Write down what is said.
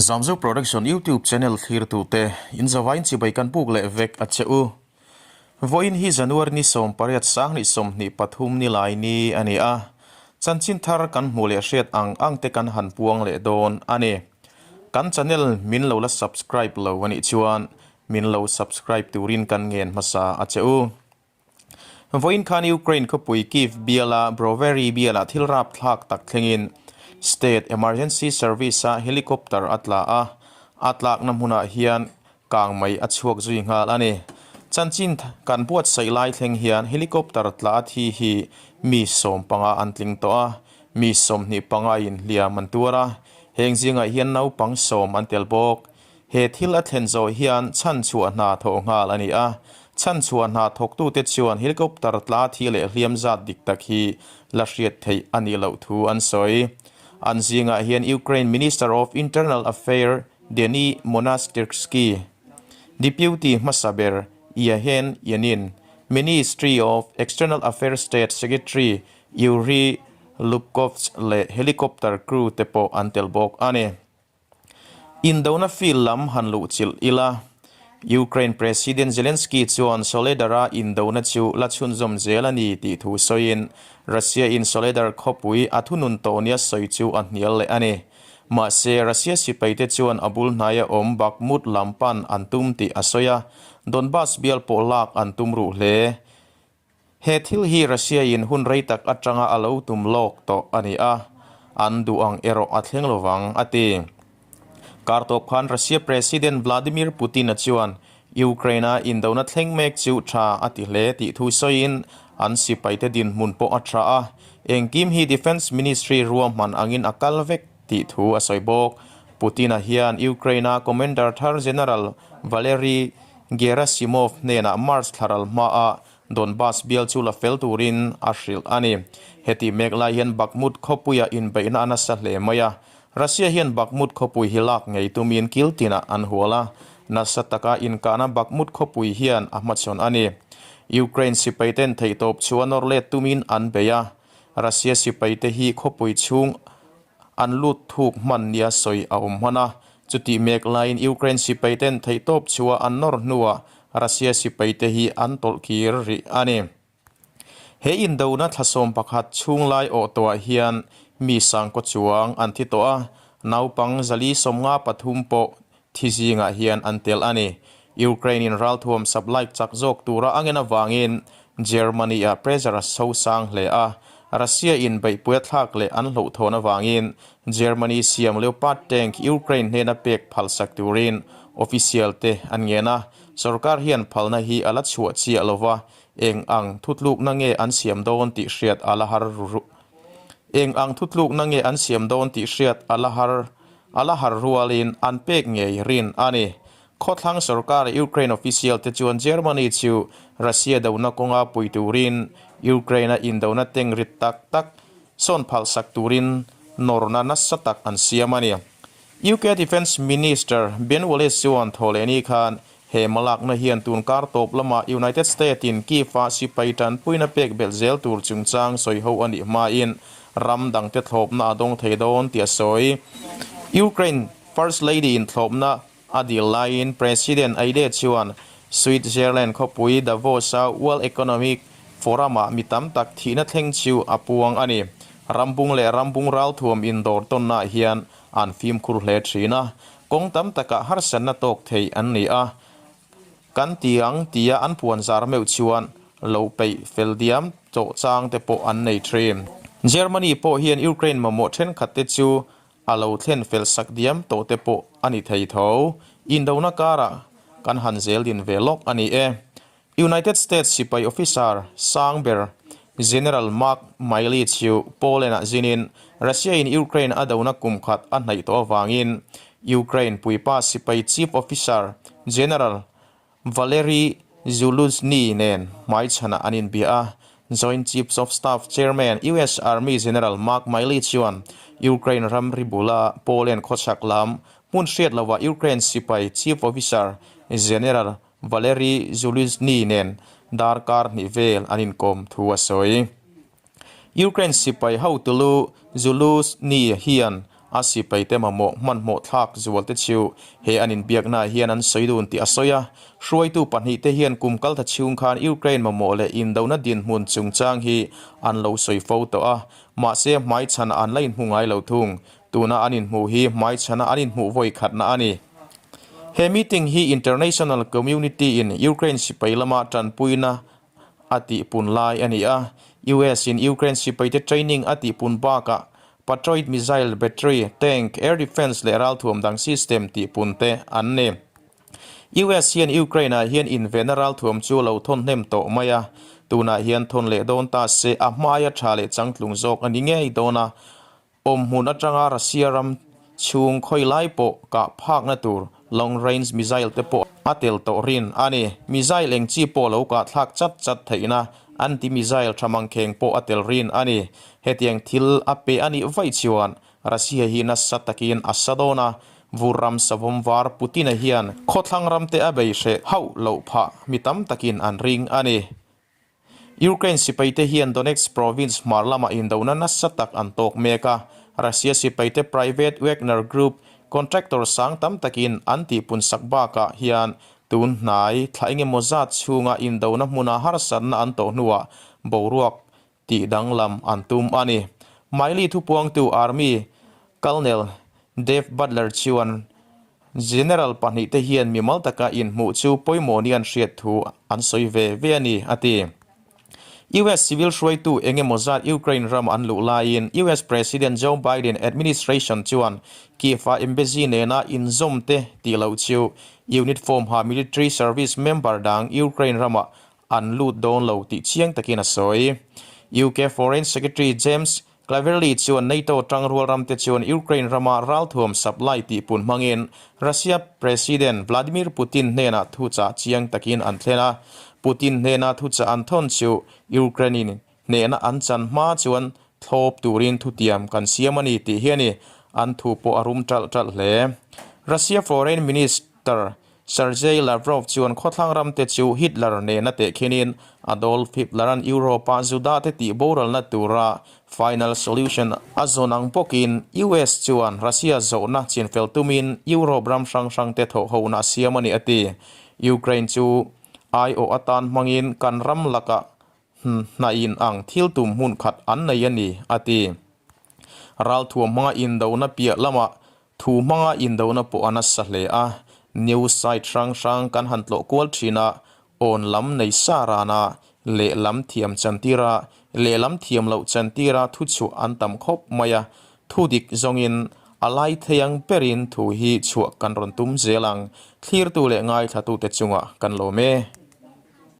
Zamzo Production YouTube channel thlirtute in zavain chibai kan buk leh vek a che u. Vawiin hi January ni 18 2023 ni lai ni a ni a, chanchin thar kan hmuh leh hriat ang ang te kan han puang leh dawn a ni. Kan channel min lo la subscribe lo a nih chuan min lo subscribe turin kan ngen hmasa a che u. Vawiin khan Ukraine khawpui Kyiv biala Brovary bialah thil rapthlak tak thlengin State Emergency Service-a helicopter a tla a, a tlakna hmunah hian kang mai a chhuak zui nghal a ni. Chanchin kan buatsaih lai thleng hian helicopter tla a thi hi mi 15 an tling tawh a, mi 25 in hliam an tuar a, heng zingah hian naupang 10 an tel bawk. He thil a thlen zawh hian chhanchhuah hna thawh nghal a ni a, chhanchhuah hna thawktute chuan helicopter tla thi leh hliam zat dik tak hi la hriat theih a nih loh thu an sawi. An zingah hian Ukraine Minister of Internal Affair Denis Monastyrsky, Deputy hmasa ber Yehen Yenin, Ministry of External Affairs State Secretary Yuriy Lubkovts leh helicopter crew te pawh an tel bawk a ni. Indona field lam han luh chilh ila, Ukraine President Zelensky chuan Soledar-a indona chu la chhunzawm zel a ni tih thu sawiin, Russia-in Soledar khawpui a thunun tawh nia sawi chu a hnial leh a ni. Mahse, Russia sipaite chuan a bul hnaia awm Bakhmut lam pan an tum tih a sawi a, Donbas bial pawh lak an tum ruh hle. He thil hi Russia-in hun rei tak atanga a lo tum lawk tawh a ni a, an duh ang erawh a thleng lovang, a ti. Kartawp khan Russia President Vladimir Putin-a chuan Ukraine-a indona thleng mek chu tha a ti hle tih thu sawiin an sipaite dinhmun pawh a tha a, engkim hi Defence Ministry ruahman angin a kal vek tih thu a sawi bawk. Putin-a hian Ukraine-a Commander thar General Valery Gerasimov hnenah March thlaral hmaah Donbas bial chu la fel turin a hrilh a ni. Heti mek lai hian Bakhmut khawpuia inbeihna a nasa hle mai a. Russia hian Bakhmut khawpui hi lak ngei tumin kil tinah an hual a, nasa taka inkahna Bakhmut khawpui hian a hmachhawn a ni. Ukraine sipaiten theihtawp chu a nawr let tumin an bei a, Russia sipaite hi khawpui chhung An lut thuk hman nia sawi a awm hman a, chutih mek laiin Ukraine sipaiten theihtawp chhuah an nawr hnuah Russia sipaite hi an tawlh kir rih a ni. He indona thla 11 chhung lai awh tawhah hian mi sangkaw chuang an thi tawh a, naupang 453 pawh thi zingah hian an tel a ni. Ukraine-in ralthuam supply chak zawk tura a ngen avangin Germany-ah pressure a so sang hle a, Russia-in beihpui a thlak leh an hlauhthawn avangin Germany siam Leopard tank Ukraine hnena pek phalsak turin official-te an ngen a, sorkar hian phalna hi a la chhuah chiah lo va, eng ang thutlukna nge an siam dawn tih hriat a la har eng ang thutlukna nge an siam dawn tih hriat a la har A la har rualin an pek ngei rin a ni. Khawthlang sorkar Ukraine official te chuan Germany chu Russia dona kawnga pui turin Ukraine-a indona teng rit tak tak sawn phalsak turin nawrna nasa tak an siam a ni. UK Defence Minister Ben Wallace chuan thawhlehni khan he hmalakna hian tun kar tawp lama United State-in Kyiv-a sipai tanpuina pek belh zel tur chungchang sawiho a nih hmain ram dangte thlawpna a dawng thei dawn tih a sawi. Ukraine First Lady-in thlawpna a dil laiin President Aide chuan Switzerland khawpui Davos-a World Economic Forum-ah mi tam tak thihna thleng chu a puang a ni. Rambung leh rambung ralthuam indawr tawnnaah hian an fimkhur hle thin a, kawng tam takah harsatna tawk thei an ni a, kan ti ang tia an puan zar meuh chuan lo peih fel diam tawh chang te pawh an nei thin. Germany pawh hian Ukraine mamawh thenkhat te chu a lo thlen fel sak diam tawh te pawh a ni thei tho. Indona karah kan han zel din ve lawk a ni e. United States sipai officer sang ber General Mark Milley chu Poland-ah zinin Russia-in Ukraine a dona kum khat a hnaih tawh avangin Ukraine puipa sipai chief officer General Valery Zaluzhny nen hmaichhanah an inbia a. Joint Chiefs of Staff Chairman US Army General Mark Milley chuan Ukraine ramri bula Poland khawchhak lam hmun hriat lohah Ukraine sipai chief officer General Valery Zaluzhny nen darkar hnih vel an inkawm thu a sawi. Ukraine sipai hotulu Zaluzhny hian A sipaite mamawh hmanhmawh thlak zualte chu he an inbiaknaah hian an sawi dun tih a sawi a. Hruaitu pahnihte hian kum kaltha chhung khan Ukraine mamawh leh indona dinhmun chungchang hi an lo sawi fo tawh a, mahse hmaichhanah an la inhmu ngai lo thung. Tuna an inhmuh hi hmaichhana an inhmuh vawi khatna a ni. He meeting hi international community in Ukraine sipai lama tanpuina a tihpun lai a ni a. US in Ukraine sipaite training a tihpun bakah Patriot missile, battery, tank, air defence leh ralthuam dang system tihpun te an ni. US hian Ukraine-ah hian invenna ralthuam chu a lo thawn hnem tawh mai a, tunah hian thawn leh dawn ta se a hmaia tha leh changtlung zawk a ni ngei dawn a. Awm hmun atanga Russia ram chhung khawi lai pawh kah phakna tur long range missile te pawh a tel tawh rin a ni. Missile eng chi pawh lo kah thlak chat chat theihna anti missile tha mangkheng pawh a tel rin a ni. Hetiang thil a pe a nih vaih chuan Russia hi nasa takin a sa dawn a, vur ram savawm var Putin-a hian khawthlang ramte a bei hreh hauh loh phah mi tam takin an ring a ni. Ukraine sipaite hian Donetsk province hmar lamah indona nasa tak an tawk mek a, Russia sipaite private Wagner Group contractor sang tam takin an tihpun sak bakah hian tun hnai thla engemaw zat chhunga indona hmuna harsatna an tawh hnuah boruak tih danglam an tum a ni. Miley thupuangtu Army Colonel Dave Butler chuan General pahnihte hian mimal taka inhmuh chu pawimawh ni an hriat thu an sawi ve ve a ni, a ti. US civil hruaitu eng emaw zat Ukraine ram an luh laiin US President Joe Biden administration chuan Kyiv-a embassy nena inzawmte tih loh chu unit form ha military service member dang Ukraine ramah an lut dawn lo tih chiang takin a sawi. UK Foreign Secretary James Cleverly chuan NATO tangrual ramte chuan Ukraine rama ralthuam supply tihpun hmangin Russia President Vladimir Putin hnenah thuchah chiang takin an thlen a. Putin hnena thuchah an thawn chu Ukraine-in hnehna an chan hma chuan thlawp turin thutiam kan siam a ni tih hi a ni. An thu pawh a rum ṭalh ṭalh hle. Russia Foreign Minister Sergei Lavrov chuan khawthlang ramte chu Hitler nena tehkhinin Adolf Hitler-a'n Europe-a Juda-te tih boralna tura final solution a zawn ang bawkin US chuan Russia zawhna chinfel tumin Europe ram hrang hrangte thawhhona a siam a ni a ti. Ukraine chu aiawh atan hmangin kan ram lakah hnain ang thil tum hmun khat an nei a ni a ti. Ralthuam hmanga indona piah lamah Thu hmanga indona pawh a nasa hle a, news site hrang hrang kan han tlawh kual thin a, awn lam nei sa rana lehlam thiam chantira lehlam thiam loh chantira thu chhuah an tam khawp mai a, thu dik zawngin a lai thei ang berin thu hi chhuah kan rawn tum zel ang, thlirtu leh ngaithlatute chungah kan lawm e.